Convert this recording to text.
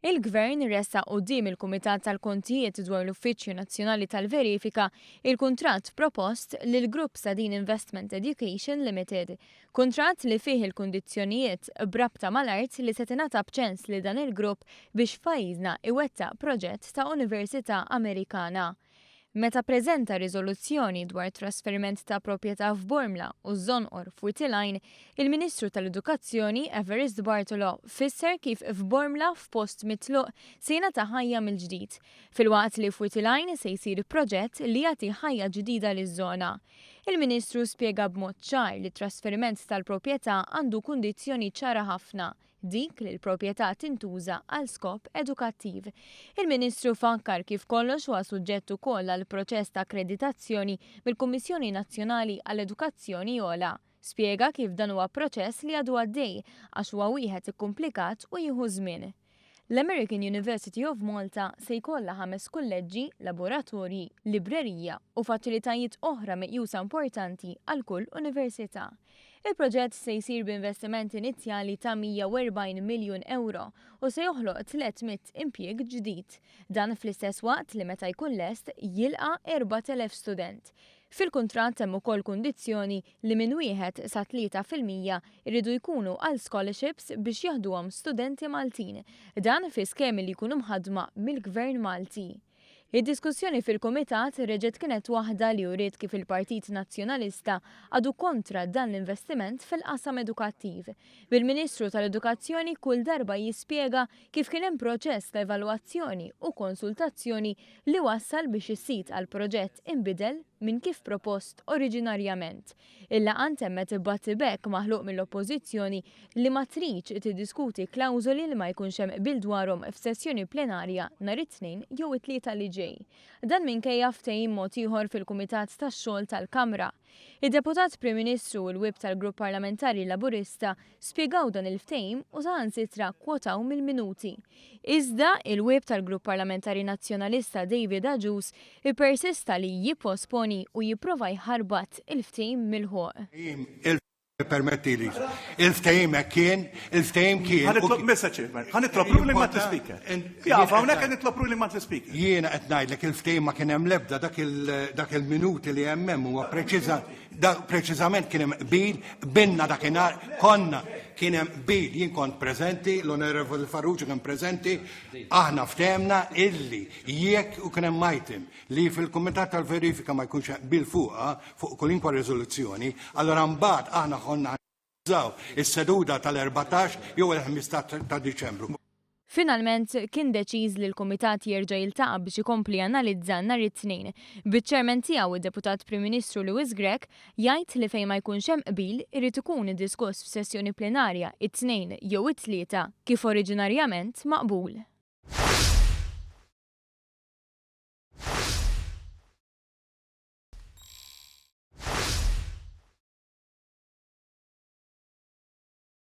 Il-Gvern ressaq quddiem il-Kumitat tal-Kontijiet dwar l-Uffiċċju Nazzjonali tal-Verifika il-kuntratt propost lill-Grupp Sadeen Investment Education Limited. Kuntratt li fih il-kundizzjonijiet b'rabta mal-art li se tingħata b'ċens lil dan il-grupp biex f'pajjiżna iwettaq proġett ta' università Amerikana. Meta ppreżenta riżoluzzjoni dwar trasferiment ta' proprjetà f'Bormla u ż-Żonqor f'Wied il-Għajn, il-Ministru tal-Edukazzjoni Evarist Bartolo fisser kif f'Bormla f'post mitluq se jingħata ħajja mill-ġdid, filwaqt li f'Wied il-Għajn se jsir proġett li jagħti ħajja ġdida liż-żona. Il-Ministru spjega b'mod ċar li t-trasferiment tal-proprjetà għandu kundizzjoni ċara ħafna, dik li l-proprjetà tintuża għal skop edukattiv. Il-Ministru fakkar kif kollox huwa suġġett ukoll għal proċess ta' akkreditazzjoni mill-Kummissjoni Nazzjonali għall-Edukazzjoni Ogħla. Spjega kif dan huwa proċess li għadu għaddej għax huwa wieħed ikkumplikat u jieħu żmien. L-American University of Malta se jkollha ħames kulleġġi, laboratorji, librerija u faċilitajiet oħra meqjusa importanti għal kull università. Il-proġett se jsir b'investiment inizjali ta' 140 miljun ewro u se joħloq 300 impjieg ġdid. Dan fl-istess waqt li meta jkun lest jilqa' 4,000 student. Fil-kuntratt hemm ukoll kundizzjoni li minn wieħed sa 3% jridu jkunu għal scholarships biex jaħduhom studenti Maltin. Dan fi skemi li jkunu mħaddma mill-Gvern Malti. Id-diskussjoni fil-Kumitat reġgħet kienet waħda li uriet kif il-Partit Nazzjonalista għadu kontra dan l-investiment fil-qasam edukattiv. Bil-Ministru tal-Edukazzjoni kull darba jispjega kif kien hemm proċess ta' evalwazzjoni u konsultazzjoni li wassal biex is-sit għall-proġett inbidel minn kif propost oriġinarjament. Il-laqgħa ntemmet b'battibekk maħluq mill-Oppożizzjoni li ma tridx tiddiskuti klawżoli li ma jkunx hemm qbil dwarhom f'sessjoni plenarja nhar it-Tnejn jew it-Tlieta li ġej. Dan minkejja ftehim mod ieħor fil-Kumitat tax-Xogħol tal-Kamra. Id-Deputat Prim Ministru u l-Whip tal-Grupp Parlamentari Laburista spjegaw dan il-ftehim u saħansitra kkwotaw mill-minuti. Iżda, il-Whip tal-Grupp Parlamentari Nazzjonalista David Agius ippersista li jipposponi u jipprova jħarbat il-ftehim milħuq. Permettili, il-ftehim hekk kien, il-ftehim kien. Ħa nitlob, Mr. Chairman, ħa nitlob ruling ma' speaker. Jaf, hawnhekk qed nitlob ruling ma' speaker. Jiena qed ngħidlek il-ftehim ma kien hemm l-ebda dak il-minuti li hemm hemm huwa preċiża preċiżament kien hemm qbil, qbilna dakinhar, konna kien hemm qbil, jien kont preżenti, l-Onorevoli Farrugia kien preżenti, aħna ftehemna illi jekk u kien hemm item li fil-Kumitat tal-Verifika ma jkunx hemm qbil fuqha, fuq kulinkwa riżoluzzjoni, allura mbagħad aħna konna nżaw is-seduta tal-14 jew il-15 ta' Diċembru. Finalment, kien deċiż li l-Kumitat jerġa' jiltaqa' biex ikompli janalizza nhar it-Tnejn, biċ-Chairman tiegħu d-Deputat Prim Ministru Louis Grech jgħid li fejn ma jkunx hemm qbil irid ikun diskuss f'sessjoni plenarja t-Tnejn jew it-Tlieta kif oriġinarjament maqbul.